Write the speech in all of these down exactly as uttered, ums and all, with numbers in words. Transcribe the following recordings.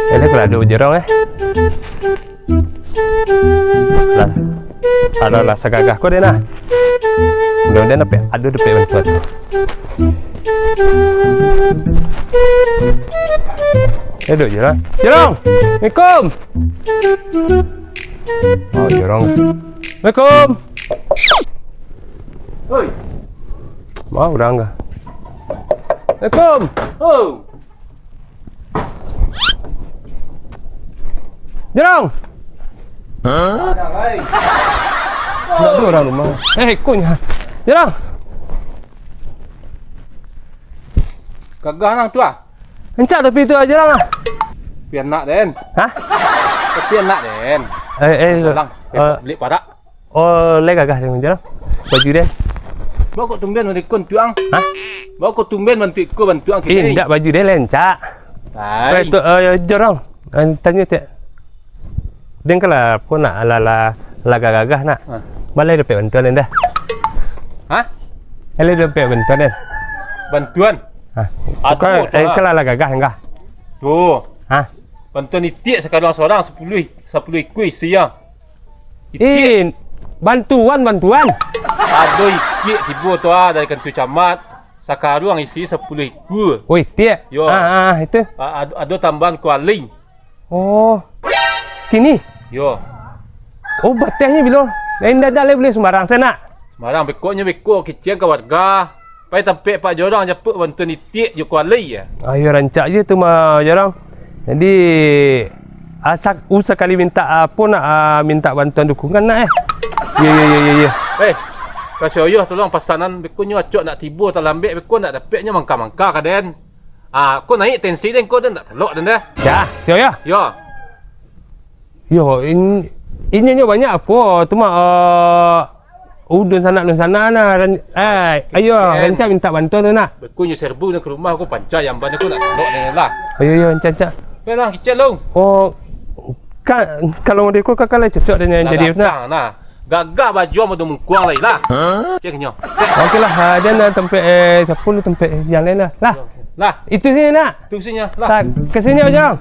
Eleh kalau ado jorong, eh. Lah. Alah, lah sagagah ko den nah. Mudah-mudahan dapek, ado dapek bantuan. Ado jorong. Jorong. Assalamualaikum. Oh, jorong. Assalamualaikum. Oi. Mau urang kah? Assalamualaikum. Oh. Jorong. Hah? Nak dua orang rumah. Eh, kunyah. Jorong. Gagah nang tu ah. Encak tapi tu aja lah. Tapi anak den. Hah? Tapi anak den. Eh, eh, Salang. Eh. Beli parak. Oh, lai gagah den aja lah. Baju den. Baa kok tumben bantuak ikun tu ang? Hah? Baa kok tumben bantuak ikun bantuak ang kini? Eh, indak, baju den lai encak. Hai. Eh, tu, eh, jorong. Eh, tanyo cek. Den kan lah, apo nak, lah, lah, lah gagah-gagah nak. Hah? Baa lai dapek bantuan den dah. Hah? Baa lai dapek bantuan den. Bantuan? Hah? Aduh, kan, tu eh, lah. Kan lah, lah gagah, enggah. Tu. Hah? Bantuan itiak sakaduang surang sapuluah, sapuluah ikua isi ah. Itiak. Eh, bantuan, bantuan. Ado itiak tibo tu ah dari kantua camat. Sakaduang isi sapuluah ikua. Oh, itiak? Yo. Ah, ah, itu. A-, ado, ado tambahan kuali. Oh. Kini? Yo. Oh, batehnyo bilo? Lain dadak lai buliah sumbarang sanak. Sumbarang, bekoknyo beko kicek ka warga. Pai tampek Pak Jorong, japuk bantuan itiak jo kuali, yo. Ayo, rancak je tu mah, Jorong. Jadi, asa, usah kali mintak, apo nak, ah, mintak bantuan dukungan nak, eh. Yo, yo, yo, yo, yo. Eh, ka si Oyoh tolong pasanan, beko nyo acok nak tibo talambek, beko nak dapeknyo mangka-mangka ka den. Ah, ko naiak tensi den, ko den nak talok den dah. Yo, si Oyoh. Yo. Yo, in-, inyo nyo banyak apo, tu mah, ah, dunsanak-dunsanak nah, ran-, eh, ayo, rancak mintak bantuan tu nak. Beko nyo serbu nak ka rumah ko, panca jamban ko nak talok den lah. Ayo, ayo, rancak, rancak. Yo lah, kicek lo. Oh, ka-, kalau model ko kakak lai cocok den jadi nak. Gagah baju ang mado mungkuang lai lah. Cek nyo. Oke lah, ah, den, ah, tampek, eh, sapo lu tampek yang lain lah. Lah. Lah. Itu sini nak. Tu sini lah. Lah, ke sini aja.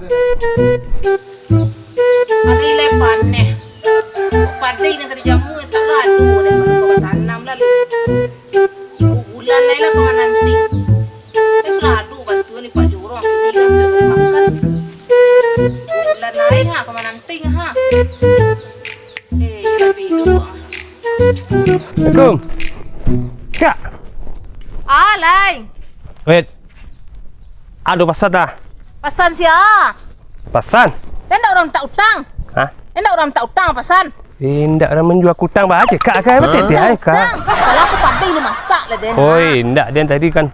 Ari lai paneh. Padai nan ka dijamua, tak lado deh, baru ka batanam lah lu. Bulan lai lah ka mananti. Eh, lado bantuan ni Pak Jorong, kini lah tu nak makan. Bulan lai ha, ka mananti ha. Eh, ya Rabbi, doa. Assalamualaikum. Kak. Ah, lai. Wait. Ado pasan dah. Pasan sia? Pasan. Ndak urang mintak utang. Hah? Ndak urang mintak utang pasan. Indak urang manjua kutang bah, cekak ka, betek tiai ka. Utang. Kalau aku padai lu masak lah den. Oi, indak den tadi kan.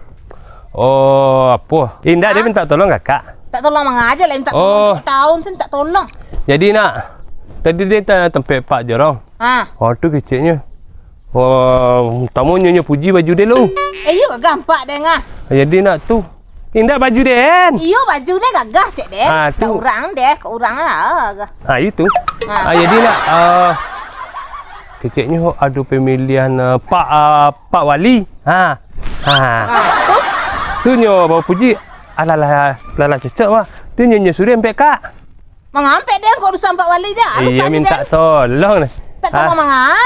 Oh, apo? Indak, dia minta tolong kakak. Mintak tolong mangaja lah, mintak tolong. Oh. Tiap tahun saya mintak tolong. Jadi nak, tadi dia ta-, tampek Pak Jorong. Ha. Oh, tu keceknyo. Oh, tamu nyo, nyo puji baju dia lu. Eh, iyo, gagah nampak den ah. Jadi nak tu. Indak baju den. Iyo, baju den gagah, cek den. Ah, tu. Ka urang deh, ka urang lah. Ah, itu. Ah. Ah, jadi nak, ah, keceknyo ado pemilihan, ah, Pak, ah, Pak Wali. Ha. Ha. Ah, tu? Tu nyo bapuji. Alah, lah, lah, lah, cocok, wah. Tu nyo, nyo suruah ampek, Kak. Mangampek den kok urusan Pak Wali dah. Iya, minta tolong nih. Minta tolong manga?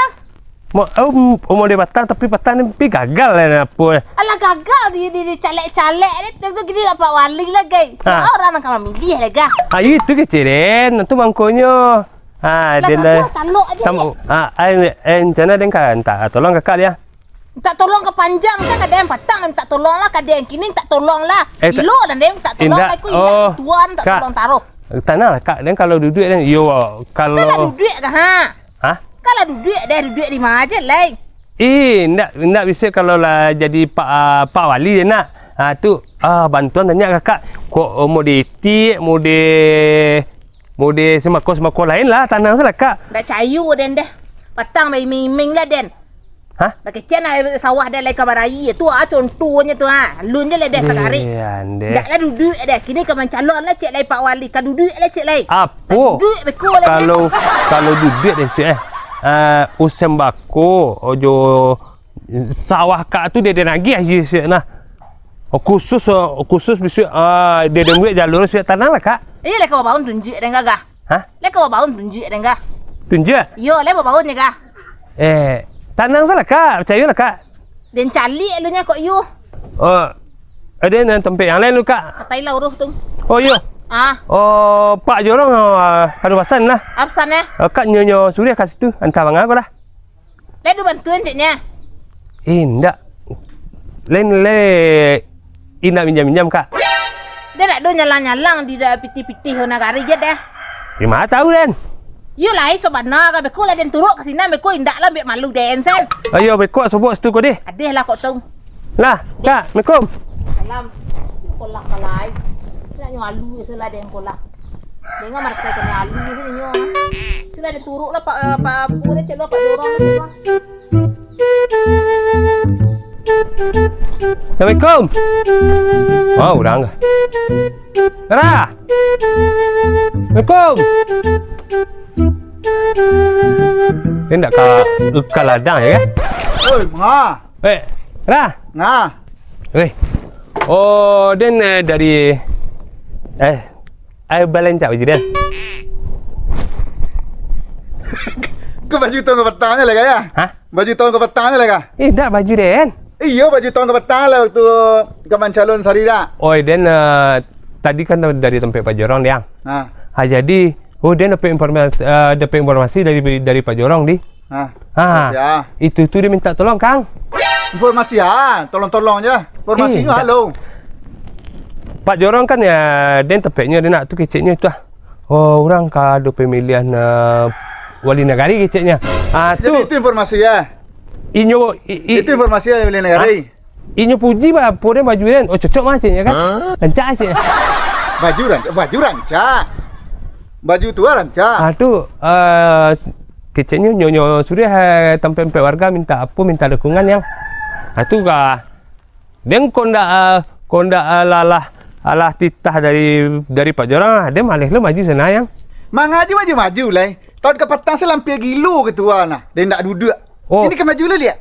Mo-, um, umur dia patang, tapi patang ni pi gagal lah, apo. Alah, gagal di, di, di caleg-caleg ni, tu gini lah Pak Wali lah, guys. Ha. Siapa orang nak kamu milih lah, gah? Ah, itu kecil den, itu mangkonyo. Ha, lah, dia lah. Gagal, talok aja. Tam-, ah, eh, eh, rencana den kan, minta tolong kakak dia. Minta tolong ka panjang, kan ada yang patang, minta tolong lah, ka ada yang kini, minta tolong lah. Eh, gilo dah, dia minta tolong lah, aku indak, oh, tuan, minta tolong taruh. Tanang lah, Kak, dan kalau duduak dan, iyo, kalau. Kalau duduak kah, ha? Hah? Kalau duduak deh, duduak di mana aja, lai. Eh, ndak, ndak bisa kalau lah jadi Pak, ah, Pak Wali je nak. Ah, tu, ah, bantuan banyak kakak. Kok, oh, mau diitik, mau di, mau di semako-semako lain lah, tanang salah, Kak. Ndak cayu den deh. Patang baiming-iming lah den. Hah? Bakecek nak sawah dek lai ka baraia tu ah, contohnyo tu ah. Alun je lah deh tagarik. Eh, andeh. Ndak lah duduak deh. Kini ka mancalon lah cek lai Pak Wali. Ka duduak lah cek lai. Apo? Ka duduak beko lah. Kalau, kalau duduak deh cek eh. Ah, usem bako, ojo sawah kak tu dia, dia nagih aja cek nah. Oh, khusus, oh, khusus bisuak, ah, di den buek jalur sudah tanang lah, Kak. Iyo, lai ka babaun tunjuak den gagah. Hah? Lai ka babaun tunjuak den gagah. Tunjuak? Iyo, lai babaun ni gagah. Eh, tanang salah, Kak. Picayo lah, Kak. Den caliak lu nyo kok yu. Oh, ado nan tampek yang lain lu, Kak. Katai lah uruh tu. Oh, iyo. Ah. Oh, Pak Jorong, ah, ado pasan lah. Apo pasan, eh? Ah, Kak, nyo, nyo suruah ka situ, anta banga ko lah. Lai ado bantuan ceknyo? Eh, indak. Lain, lai indak minjam-minjam, Kak. Den ndak ado nyalang-nyalang di da-, pitih-pitih nagari je deh. Di ma tahu, den? Iyo lai, sabana ka beko lah den turuik ka sinan, beko indak lah ambiak malu den sen. Ayo, beko sobok situ ko deh. Adeh lah kok tu. Lah, Kak, assalamualaikum. Salam. Kolak ka lai. Nak nyo alu je lah den kolak. Dengar martai kena alu je nyo. Sudah den turuik lah, Pak, eh, Pak, Pak, Pak, Pak Jorong lah, Pak. Assalamualaikum. Wah, urang kah? Ra! Assalamualaikum. Dia ndak ka, ka ladang je kan? Oi, manga. Eh, Ra. Nga. Weh. Oh, den, eh, dari, eh, ai balancak baju den. Kau baju tu kau petang je lah, Kak, ya? Hah? Baju taun ka patang ni lah kah? Eh, dak baju den. Iyo, baju taun ka patang lah waktu ka mancalon sari dak? Oi, den, eh, tadi kan dari tampek Pak Jorong, Diang. Ha. Ha, jadi, oh, den dapek informasi, eh, dapek informasi dari, dari Pak Jorong, di. Ha. Ha. Informasi, ah. Itu tu dia minta tolong, Kang. Informasi, ah. Tolong-tolong je. Informasinyo, eh, dak. Halo. Pak Jorong kan, ya, den tampeknyo, den nak tu keceknyo tu, ah. Oh, urang ka ado pamilihan, eh, wali nagari keceknyo. Ah, tu. Jadi itu informasi, ya? Inyo, i-, i-, Itu informasi dari wali nagari? Ha? Inyo puji ba-, apo den baju den. Oh, cocok mah ceknyo kan? Hah? Rancak cek. Baju rancak, baju rancak. Baju tu rancak. Ah, tu, eh, keceknyo nyo, nyo suruah, eh, tampek-tampek warga minta apo, minta dukungan yang. Ah, tu ka. Den kok ndak, ah, kok ndak, ah, lah, lah, alah titah dari, dari Pak Jorong, ah, den maleh lo maju sana, yang. Mangaju maju-maju lai. Taun ka patang se lampia gilo ketua nah, den ndak duduak. Oh. Ini ka maju lo liak.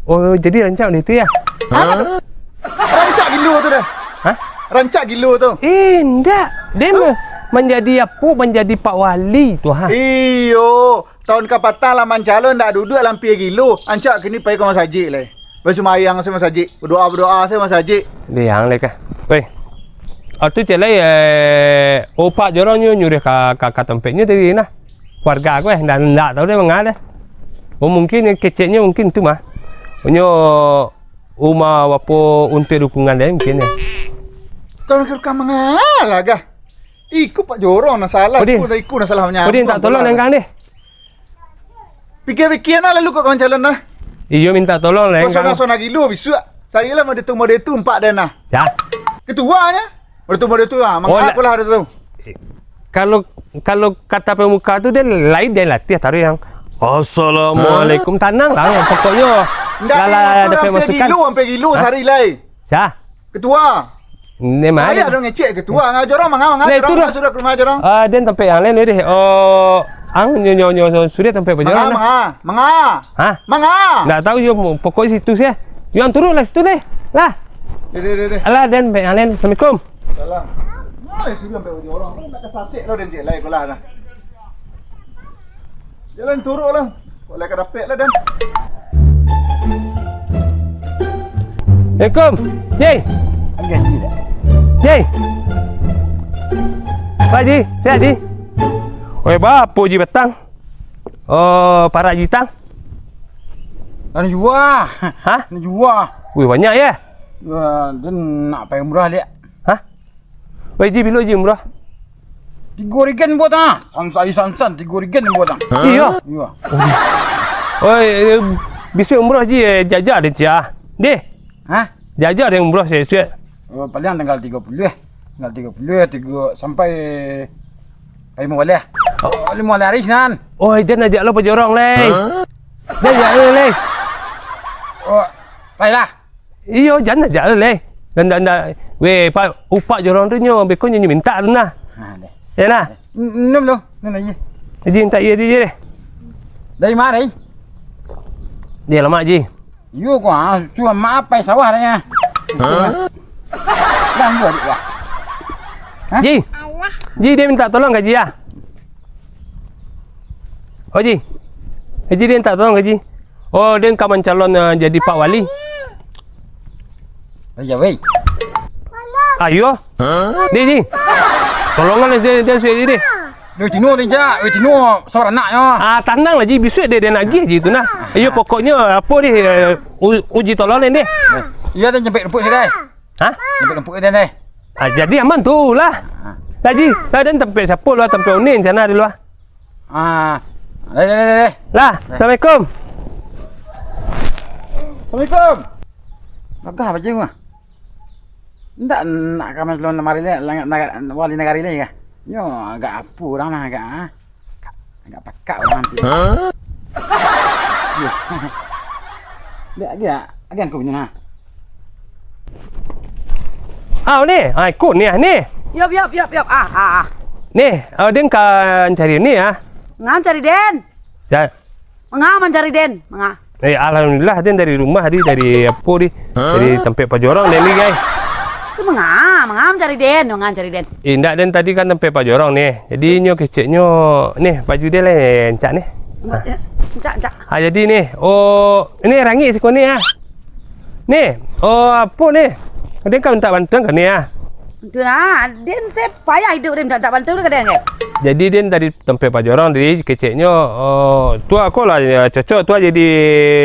Oh, jadi rancak dek itu, ya? Hah? Rancak gilo tu dah. Hah? Rancak gilo tu. Eh, ndak. Den me-, manjadi apo? Manjadi Pak Wali tu, ha. Iyo. Taun ka patang lah mancalon, ndak duduak lampia gilo. Rancak kini pai ka masajik lai. Basumayang se masajik, badoa-badoa se masajik. Diang lai kah. Weh. Atu cek lai, eh, opak jorong nyo nyuruah ka, ka, ka tampeknyo tadi nah. Warga ko, eh, ndak, ndak tau deh manga deh. Oh, mungkin keceknyo mungkin tu mah. Nyo uma wapo untuak dukungan deh mungkin, eh. Kau nak ka manga lah gah. Iko Pak Jorong nan salah, Odin. Iko, iko nan salah manyambung. Odin, tak tolong lengkang deh. Pikia-pikia nah lalu kok kawan calon nah. Iyo, minta tolong lah, Kau Kang. Sona-sona gilo bisuak. Sari lah mode tu, mode tu, empat dah nah. Ya. Ketuanya. Mode tu, mode tu, ah. Oh, mangko lah ada tu. Kalau, kalau kata pemuka tu, dia lain, dia latih taruh yang, "Assalamualaikum." Hah? Tanang lah, pokoknya. Ndak, lah, lah, lah, itu dapat sampai masukan. Gilo, sampai gilo. Hah? Sari lai. Sah. Ketua. Ni mah. Ayah dong ngecek ketua. Ngah jorong, manga, manga, nah, jorong, itu dah. Manga sudah ke rumah jorong. Ah, den tampek yang lain deh. Oh, ang nyo, nyo, nyo, sudah tampek Pak Jorong dah. Manga, manga, manga. Hah? Manga. Ndak tahu yo, pokok situ sih. Yo, ang turun lah situ deh. Lah. Deh, deh, deh, deh. Alah, den tampek yang lain. Assalamualaikum. Salam. Nah, sudah tampek jorong. Nak kasasek lo den cek lai ko lah dah. Jalan turun lah. Kok lai ka dapek lah, Dan. Assalamualaikum. Ji. Angin ni dah. Ji. Pak Ji, sihat, Ji? Oi, baa apo, Ji, batang? Oh, parak Ji tang? Nak jua. Hah? Nak jua. Wih, banyak, ya? Ya, den nak pai umrah, liak. Hah? Wai Ji, bilo Ji umrah? Tigo rigen buat ah. Sansan, sansan, tigo rigen buat ah. Iyo. Iyo. Oi, eh, bisuak umrah Ji, eh, jajak den cia. Deh. Hah? Jajak den umrah sia-sia. Oh, paling tanggal tigo puluh eh. Tanggal tigo puluh, tigo sampai limo baleh. Oh. Oh, limo baleh hari Senin. Oi, den ajak lo pajorong, leh. Hah? Den ajak lo, leh. Oh, baiklah. Iyo, jan aja lah, leh. Dan, dan, dan, weh, Pak, upak jorong tu nyo, beko nyo, nyo mintak tu nah. Ha, deh. Ya nah. N-, minum lu, minum lagi. Ji, mintak iyo, iyo, deh. Dari mana, eh? Dia lamak, Ji. Iyo, ko, ah, cuma maaf, pai sawah dah, ya. Hah? Ganggu adik ya. Hah? Ji. Ji, dia minta tolong ka Ji, ah. Oh, Ji. Eh, Ji, dia minta tolong ka Ji. Oh, dia ka mancalon, eh, jadi Pak Wali. Ayo, wei. Ayo. Deh, Ji. Tolongan deh, deh, deh, deh, deh. Wei, tino, deh, Jak. Wei, tino, sabar nak, yo. Ah, tanang lah, Ji. Bisuak deh, dia nagih, Ji, tu nah. Iyo, pokoknyo, apo deh, eh, u-, uji tolong deh. Iyo, deh, nyempek rumput sih, deh. Hah? Nyempek rumput sih, deh. Ah, jadi aman tu lah. Ah. Lah, Ji. Lah, den tampek siapo lah, tampek unin sana dulu, ah. Ah. Deh, deh, deh, deh. Lah, assalamualaikum. Assalamualaikum. Gagah bajing mah. Ndak nak ka mancalon wali nagari lai kah? Nyo agak apo urang lah agak, ah. Agak pakak urang nanti. Hah? Dek, agak, agak angku punya nah. Ah, ni. Ah, ikut ni, ah, ni. Yop, yop, yop, yop. Ah, ah, ah. Ni, ah, den ka mancari ni, ah. Mancari den. Ya. Manga mancari den, manga. Eh, alhamdulillah, den dari rumah di, dari apo di, dari tampek Pak Jorong den ni, guys. Tu manga, manga mancari den, manga mancari den. Eh, indak, den tadi kan tampek Pak Jorong ni. Jadi nyo keceknyo ni, baju den lah, encak ni. Encak, encak. Ah, jadi ni, oh, ni rangik siko ni, ah. Ni, oh, apo ni? Den ka mintak bantuan ka ni, ah? Bantuan, ah, den se payah iduik den mintak bantuan ka den, eh? Jadi, den dari tampek Pak Jorong tadi, keceknyo, oh, tu ko lah, yo, cocok tu jadi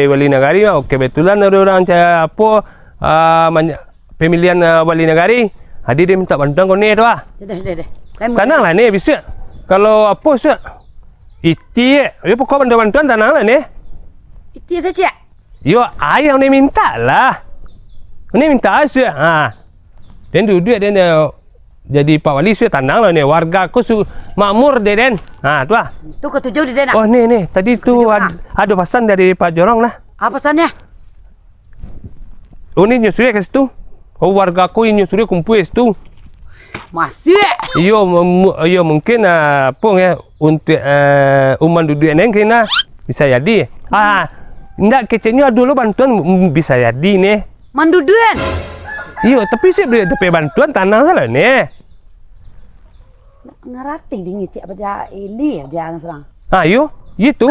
wali nagari, ah. Kebetulan ado urang ca-, apo, ah, many-, pamilihan, ah, wali nagari. Jadi, den mintak bantuan ko ni tu, ah. Deh, deh, deh. Tanang lah ni, bisuak. Kalau apo, bisuak? Itiak. Yo, pokok bantuan-bantuan, tanang lah ni. Itiak sajo, ah? Yo, ayah ni mintak lah. Ni mintak asuak. Ha. Den duduak den, eh, jadi Pak Wali sudah tanang lah ni. Warga ko su-, makmur deh den. Ha, tu lah. Tu katuju di den, ah. Oh, ni, ni. Tadi tu ad-, ado pasan dari Pak Jorong lah. Apa pasannyo? Oh, ni nyo suruah ka situ. Oh, warga ko inyo suruah kumpul situ. Masuak. Iyo, mem-, iyo, mungkin, ah, apo nge, untuk, eh, uman duduak neng kena bisa jadi. Ah, ndak keceknyo ado lo bantuan, mm, bisa jadi neh. Manduduan? Iyo, tapi sia beri tapi bantuan tanang salah neh. Ngarati dingin cek apa ja-, ini ya, jangan serang. Ah, iyo, itu.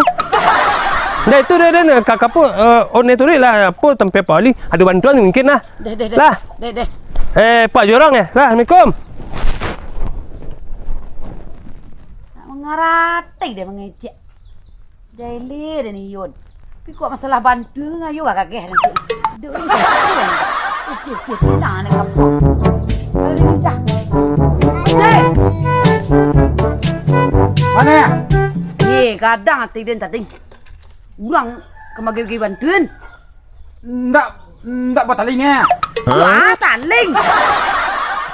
Ndak itu deh, deh, ka, ka apo, eh, one tu deh lah, apo, tampek Pak Wali, ado bantuan mungkin lah. Deh, deh, deh. Lah. Deh, deh. Eh, Pak Jorong ya? Lah, assalamualaikum. Nak mangarati dia mangecek. Jaili dia ni Yun. Tapi kok masalah bantu ngayo lah kageh nanti. Duk ni kageh. Ucil, ucil, pinang ni kampung. Jaili, Cah. Hei! Mana? Eh, gadang ati dia tadi. Urang ka magi-magi bantuan. Ndak, ndak bataling eh. Wah, taling.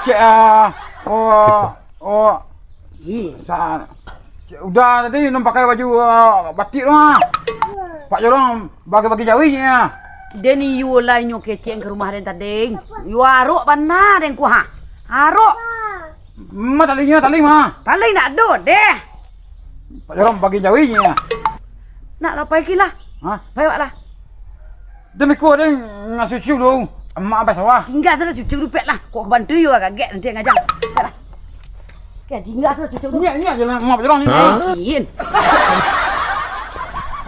Cek, ah, oh, oh. Ih. Sa-, cek, udah tadi nang pakai baju, ah, batik tu ah. Pak Jorong bagi-bagi jawi ni ah. Den iyo lah inyo kecek ka rumah den tadi. Iyo arok bana den ku ha. Arok. Ma talingnyo, taling ma. Taling ndak ado deh. Pak Jorong bagi jawi ni ah. Nak lah pai kilah. Hah? Pai awak lah. Demi ko den ngasuci dulu. Emak abah sawah. Tingga salah cucu dupek lah. Kok ka bantu yo agak nanti ngajang. Dah lah. Oke, tingga salah cucu dulu. Niat, niat je lah, Mak Jorong ni. Hah? Ih.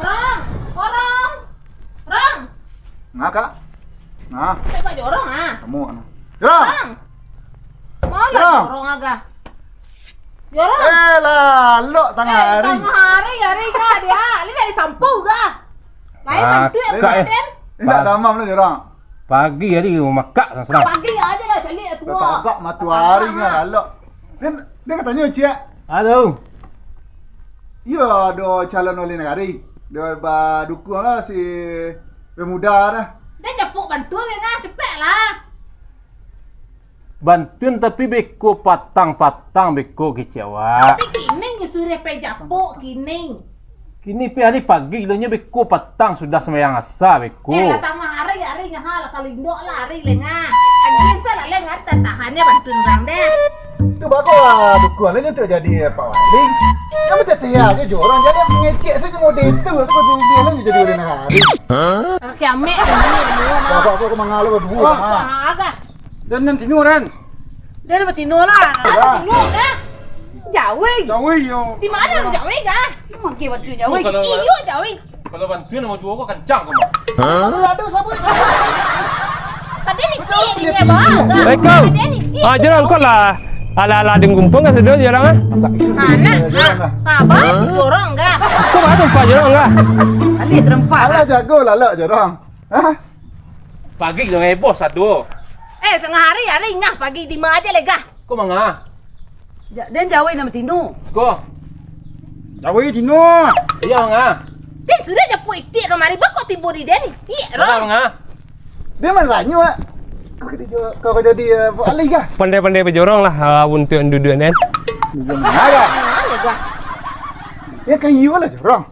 Rong, Rong, Rong. Nah, Kak. Nah. Siapa Jorong ah? Kamu, nah. Jorong. Rong. Mana Jorong agak? Jorong. Eh, lalok tangah hari. Tangah hari, hari ka dia. Lai dari sampo ka? Lai bantuak eh. Indak damam lah Jorong. Pagi hari makak senang. Pagi aja lah caliak tua. Tagak matuari ngah lalok. Dia, dia katonyo, Cik. Halo. Iyo, ado calon wali nagari. Dia badukuang lah si pemuda dah. Dia japuk bantuan ngah, cepek lah. Bantuan tapi beko patang-patang beko kecek awak. Tapi kini nyo suruah pai japuk kini. Kini pi hari pagi lo nyo beko patang sudah sumbayang asa beko. Eh, lah tangah hari, hari ngaha lah kalindok lah hari lengah. Anjing sa lah lengah tahan-tahan nyo bantuan urang deh. Tu bagus lah dukuang lah nyo untuak jadi Pak Wali. Kan betul-betul aja jo urang jadi mangecek sajo model tu, aku jadi dia lah jadi wali nagari. Kiamat tu ni. Bapak aku mangalo baduo. Wah, agak. Den nan tino, den. Den nan batino lah. Lah. Tino dah. Jauh. Jauh, yo. Di mana jauh, kah? Mangke bantu jauh. Kalau iyo, jauh. Kalau bantuan nomor dua ko kancang ko mah. Hah? Aduh, sabar. Tadi ni dia, dia, bang. Assalamualaikum. Tadi ni dia. Ah, jorong ko lah. Ala-ala denggumpung kan sudah jorong, ah. Anak, ah, ah, bang, jorong, kah? Ko mah tempat jorong, kah? Alih terempat. Alah, jago lah, lok jorong. Hah? Pagi dah heboh satu. Eh, tangah hari, hari ngah pagi di ma aja legah. Ko manga? Ja-, den jauh nama tino. Ko. Jauh tino. Iya, manga. Den sudah japuik itiak kamari, bako tibo di den itiak, Ron. Manga? Dia mana tanya, Wak? Kau kata jawab, kau jadi, eh, Pak Ali kah? Pandai-pandai bajorong lah, ah, untuk duduan den. Duduan mana, kah? Mana, kah? Ya, kan you lah jorong.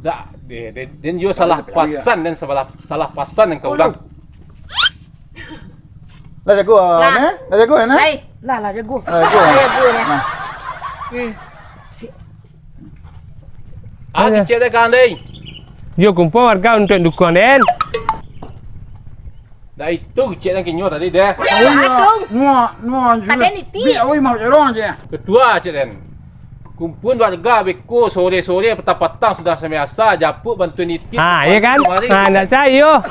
Dak, den, den, den yo salah pasan, den salah, salah pasan nan ka urang. Lah jago, Nah. Neh? Lah jago, Neh? Lai. Lah, lah jago. Lah jago. Lah jago, Neh. Nah. Hmm. Ah, kicik deh, Kang Dei. Yo kumpul warga untuk dukung den. Dah itu cek dan kinyo tadi deh. Ayo, nuak, nuak, Padan iti. Biak, oi, mau jorong aja. Ketua cek dan. Kumpul warga beko sore-sore, petang-petang sudah samiasa, japuk bantuan itiak. Ha, iya kan? Ha, ndak cai yo.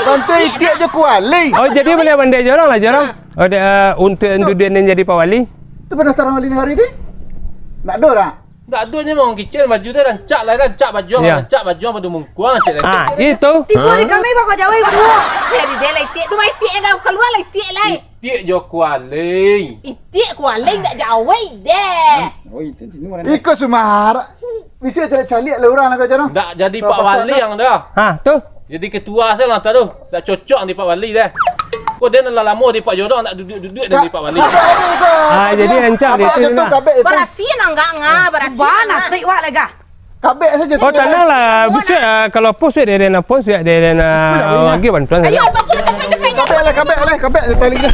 Bantuan itiak jo kuali. Oh, jadi pandai-pandai jorong lah, jorong. Ha. Oh, dia, eh, untuk duduan yang jadi Pak Wali. Tu pendaftaran wali nagari ni? Ndak ado dah. Ndak ado nyo mangkicil baju tu, rancak lah, rancak baju, Iya. Rancak baju pado mungkuang, cek lai. Ah, itu. Tibo di kami bako jauh baduo. Jadi dia lah itiak tu, mah itiak kan, kalua lah itiak lai. Itiak jo kuali. Itiak kuali ndak jauh deh. Oh, itu sini mana? Iko sumar. Bisa caliak-caliak lah urang lah kau jangan. Ndak jadi Pak Wali yang dah. Ha, tu. Jadi ketua sajo lah tu. Ndak cocok di Pak Wali deh. Kok dia lah lamo di Pak Jorong, ndak duduak-duduak di Pak Wali. Ah, jadi rancak dia tu nah. Barasiah nah, enggak ngah, barasiah. Bah, nasib wak lega. Kabek sajo. Oh, tanang lah, buset, ah, kalau pos dia, dia nak pos dia, dia nak bagi bantuan. Ayo, abang pun depan-depan. Kabek lah, kabek lah, kabek lah, tali dah.